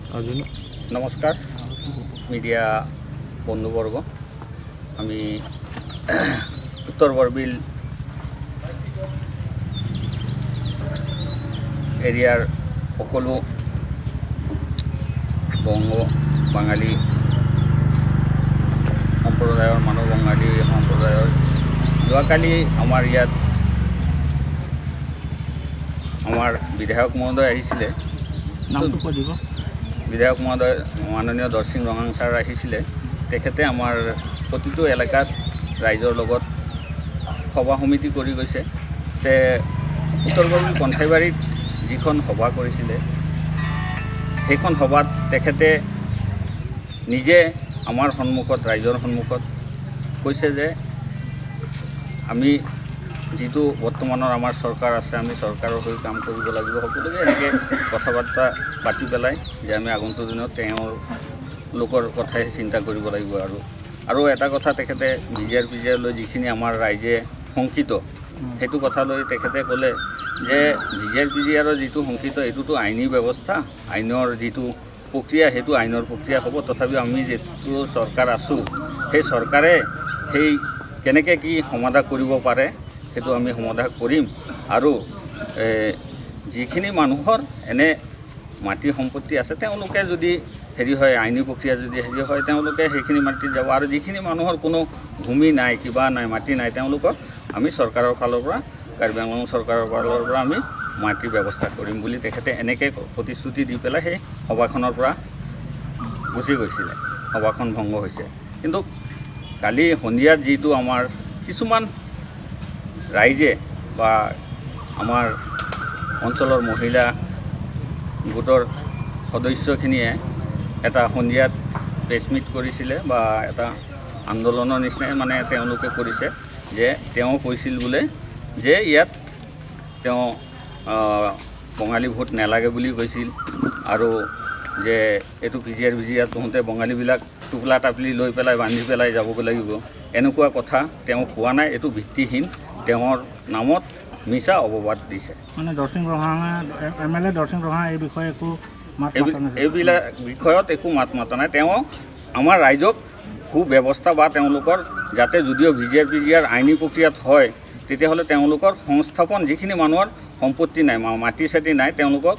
নমস্কাৰ মিডিয়া বন্ধুবৰ্গ। আমি উত্তৰ বৰবিল এৰিয়াৰ সকলো বংগ বাঙালী সম্প্ৰদায়ৰ মানুহ, বঙালী সম্প্ৰদায়ৰ যোৱাকালি আমাৰ ইয়াত আমাৰ বিধায়ক মহোদয় আহিছিলে। নামটো কৈ দিব। বিধায়ক মহোদয় মাননীয় দৰচিং ৰংহাং ছাৰ আহিছিলে। তেখেতে আমাৰ প্ৰতিটো এলেকাত ৰাইজৰ লগত সভা সমিতি কৰি গৈছে। তে উত্তৰ বৰবিল কণ্ঠাইবাৰীত যিখন সভা কৰিছিলে, সেইখন সভাত তেখেতে নিজে আমাৰ সন্মুখত, ৰাইজৰ সন্মুখত কৈছে যে আমি যিটো বৰ্তমানৰ আমাৰ চৰকাৰ আছে, আমি চৰকাৰৰ হৈ কাম কৰিব লাগিব। সকলোকে এনেকৈ কথা বাৰ্তা পাতি পেলাই যে আমি আগন্তুক দিনত তেওঁলোকৰ কথাহে চিন্তা কৰিব লাগিব। আৰু আৰু এটা কথা, তেখেতে V G R P G R লৈ যিখিনি আমাৰ ৰাইজে শংকিত, সেইটো কথা লৈ তেখেতে ক'লে যে V G R P G আৰৰ যিটো শংকিত, এইটোতো আইনী ব্যৱস্থা, আইনৰ যিটো প্ৰক্ৰিয়া, সেইটো আইনৰ প্ৰক্ৰিয়া হ'ব। তথাপিও আমি যিটো চৰকাৰ আছোঁ, সেই চৰকাৰে সেই কেনেকৈ কি সমাধা কৰিব পাৰে, সেইটো আমি সমাধা কৰিম। আৰু যিখিনি মানুহৰ এনে মাটি সম্পত্তি আছে, তেওঁলোকে যদি হেৰি হয়, আইনী প্ৰক্ৰিয়া যদি হেৰি হয়, তেওঁলোকে সেইখিনি মাটিত যাব। আৰু যিখিনি মানুহৰ কোনো ভূমি নাই, কিবা নাই, মাটি নাই, তেওঁলোকক আমি চৰকাৰৰ ফালৰ পৰা, কাৰ্বি আংলং চৰকাৰৰ ফালৰ পৰা আমি মাটিৰ ব্যৱস্থা কৰিম বুলি তেখেতে এনেকৈ প্ৰতিশ্ৰুতি দি পেলাই সেই সভাখনৰ পৰা গুচি গৈছিলে। সভাখন ভংগ হৈছে। কিন্তু কালি সন্ধিয়াত যিটো আমাৰ কিছুমান ৰাইজে বা আমাৰ অঞ্চলৰ মহিলা গোটৰ সদস্যখিনিয়ে এটা সন্ধিয়াত প্ৰেছ মিট কৰিছিলে বা এটা আন্দোলনৰ নিচিনাই মানে তেওঁলোকে কৰিছে যে তেওঁ কৈছিল বোলে যে ইয়াত তেওঁ বঙালী ভোট নালাগে বুলি কৈছিল আৰু যে এইটো P G R V G R তহঁতে বঙালীবিলাক টোপোলা টাপলি লৈ পেলাই বান্ধি পেলাই যাবগৈ লাগিব, এনেকুৱা কথা তেওঁ কোৱা নাই। এইটো ভিত্তিহীন, তেওঁৰ নামত মিছা অপবাদ দিছে। মানে দৰচিং ৰংহাঙে, এম এল এ দৰচিং ৰংহাং এই বিষয়ে একো মাত মাতা নাছিল? এইবিলাক বিষয়ত একো মাত মাতা নাই। তেওঁ আমাৰ ৰাইজক সুব্যৱস্থা বা তেওঁলোকৰ যাতে যদিও V G R P G R আইনী প্ৰক্ৰিয়াত হয়, তেতিয়াহ'লে তেওঁলোকৰ সংস্থাপন, যিখিনি মানুহৰ সম্পত্তি নাই, মাটি চাটি নাই, তেওঁলোকক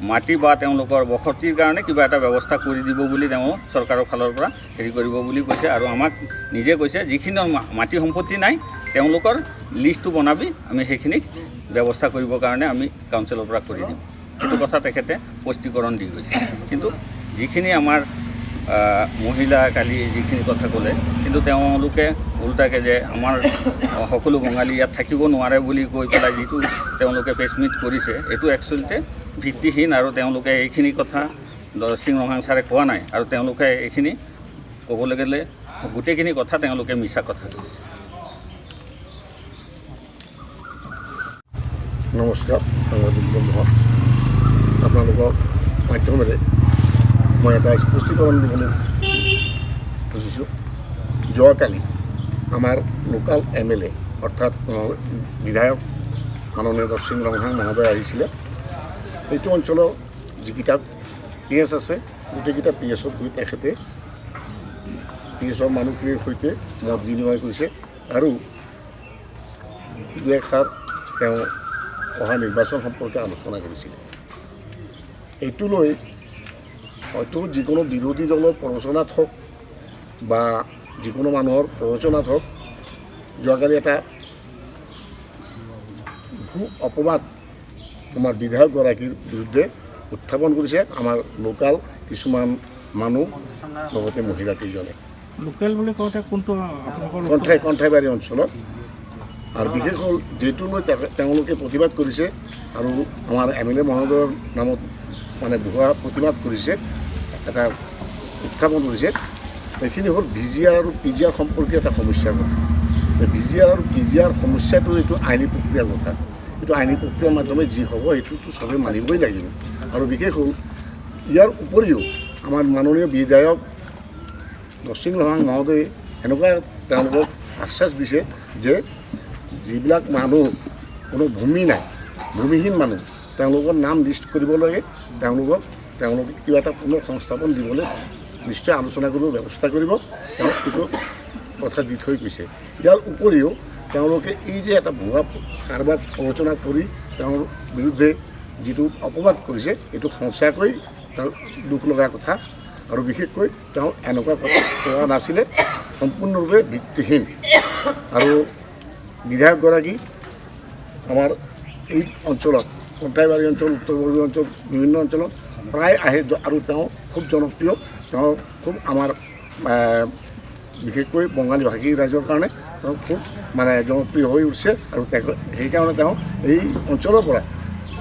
মাটি বা তেওঁলোকৰ বসতিৰ কাৰণে কিবা এটা ব্যৱস্থা কৰি দিব বুলি তেওঁ চৰকাৰৰ ফালৰ পৰা হেৰি কৰিব বুলি কৈছে। আৰু আমাক নিজে কৈছে, যিখিনি মাটি সম্পত্তি নাই, তেওঁলোকৰ লিষ্টটো বনাবি, আমি সেইখিনিক ব্যৱস্থা কৰিবৰ কাৰণে আমি কাউন্সিলৰ পৰা কৰি দিম। সেইটো কথা তেখেতে স্পষ্টীকৰণ দি গৈছে। কিন্তু যিখিনি আমাৰ মহিলা কালি যিখিনি কথা ক'লে, কিন্তু তেওঁলোকে ওলোটাকৈ যে আমাৰ সকলো বঙালী ইয়াত থাকিব নোৱাৰে বুলি কৈ পেলাই যিটো তেওঁলোকে প্ৰেছ মিট কৰিছে, এইটো একচুৱেলিতে ভিত্তিহীন। আৰু তেওঁলোকে এইখিনি কথা দৰচিং ৰংহাং ছাৰে কোৱা নাই। আৰু তেওঁলোকে এইখিনি ক'বলৈ গ'লে গোটেইখিনি কথা তেওঁলোকে মিছা কথা কৈছে। নমস্কাৰ সাংবাদিক বন্ধুসকল, আপোনালোকৰ মাধ্যমেৰে মই এটা স্পষ্টীকৰণ দিবলৈ খুজিছোঁ। যোৱাকালি আমাৰ লোকেল এম এল এ, অৰ্থাৎ বিধায়ক মাননীয় দৰচিং ৰংহাং মহোদয় আহিছিলে। এইটো অঞ্চলৰ যিকেইটা পি এছ আছে, গোটেইকেইটা পি এছত গৈ তেখেতে পি এছৰ মানুহখিনিৰ সৈতে মত বিনিময় কৰিছে আৰু দুই এষাৰ তেওঁ অহা নিৰ্বাচন সম্পৰ্কে আলোচনা কৰিছিলে। এইটো লৈ হয়তো যিকোনো বিৰোধী দলৰ প্ৰৰোচনাত হওক বা যিকোনো মানুহৰ প্ৰৰোচনাত হওক, যোৱাকালি এটা ভূ অপবাদ আমাৰ বিধায়কগৰাকীৰ বিৰুদ্ধে উত্থাপন কৰিছে আমাৰ লোকেল কিছুমান মানুহ, লগতে মহিলা কেইজনে। লোকেল বুলি কওঁতে কোনটো আপোনালোকৰ? কণ্ঠাইবাৰী অঞ্চলত। আৰু বিশেষ হ'ল যিটো লৈ তেওঁলোকে প্ৰতিবাদ কৰিছে আৰু আমাৰ এম এল এ মহোদয়ৰ নামত মানে ভুৱা প্ৰতিবাদ কৰিছে, এটা উত্থাপন কৰিছে, এইখিনি হ'ল ভি জি আৰ আৰু পি জি আৰ সম্পৰ্কীয় এটা সমস্যাৰ কথা। ভি জি আৰ আৰু পি জি আৰ সমস্যাটো এইটো আইনী প্ৰক্ৰিয়াৰ কথা। এইটো আইনী প্ৰক্ৰিয়াৰ মাধ্যমে যি হ'ব, সেইটোতো চবেই মানিবই লাগিব। আৰু বিশেষ হ'ল ইয়াৰ উপৰিও আমাৰ মাননীয় বিধায়ক দৰচিং ৰংহাং মহোদয়ে এনেকুৱা তেওঁলোকক আশ্বাস দিছে যে যিবিলাক মানুহ কোনো ভূমি নাই, ভূমিহীন মানুহ, তেওঁলোকৰ নাম লিষ্ট কৰিব লাগে, তেওঁলোকক তেওঁলোকে কিবা এটা পুনৰ সংস্থাপন দিবলৈ নিশ্চয় আলোচনা কৰিব, ব্যৱস্থা কৰিব। তেওঁ এইটো কথা দি থৈ গৈছে। ইয়াৰ উপৰিও তেওঁলোকে এই যে এটা ভুৱা কাৰবাৰ প্ৰৰোচনা কৰি তেওঁৰ বিৰুদ্ধে যিটো অপবাদ কৰিছে, এইটো সঁচাকৈ তেওঁৰ দুখ লগা কথা। আৰু বিশেষকৈ তেওঁ এনেকুৱা কথা কোৱা নাছিলে, সম্পূৰ্ণৰূপে ভিত্তিহীন। আৰু বিধায়কগৰাকী আমাৰ এই অঞ্চলত, কণ্টাইবাৰী অঞ্চল, উত্তৰ বৰবী অঞ্চল, বিভিন্ন অঞ্চলত প্ৰায় আহে আৰু তেওঁ খুব জনপ্ৰিয়। তেওঁ খুব আমাৰ বিশেষকৈ বঙালী ভাষী ৰাইজৰ কাৰণে তেওঁ খুব মানে জনপ্ৰিয় হৈ উঠিছে। আৰু সেইকাৰণে তেওঁ এই অঞ্চলৰ পৰা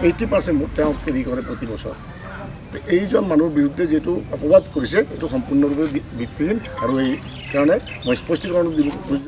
80% ভোট তেওঁ কেৰি কৰে প্ৰতি বছৰ। এইজন মানুহৰ বিৰুদ্ধে যিটো অপবাদ কৰিছে, এইটো সম্পূৰ্ণৰূপে ভিত্তিহীন আৰু এইকাৰণে মই স্পষ্টীকৰণ দিব খুজিছোঁ।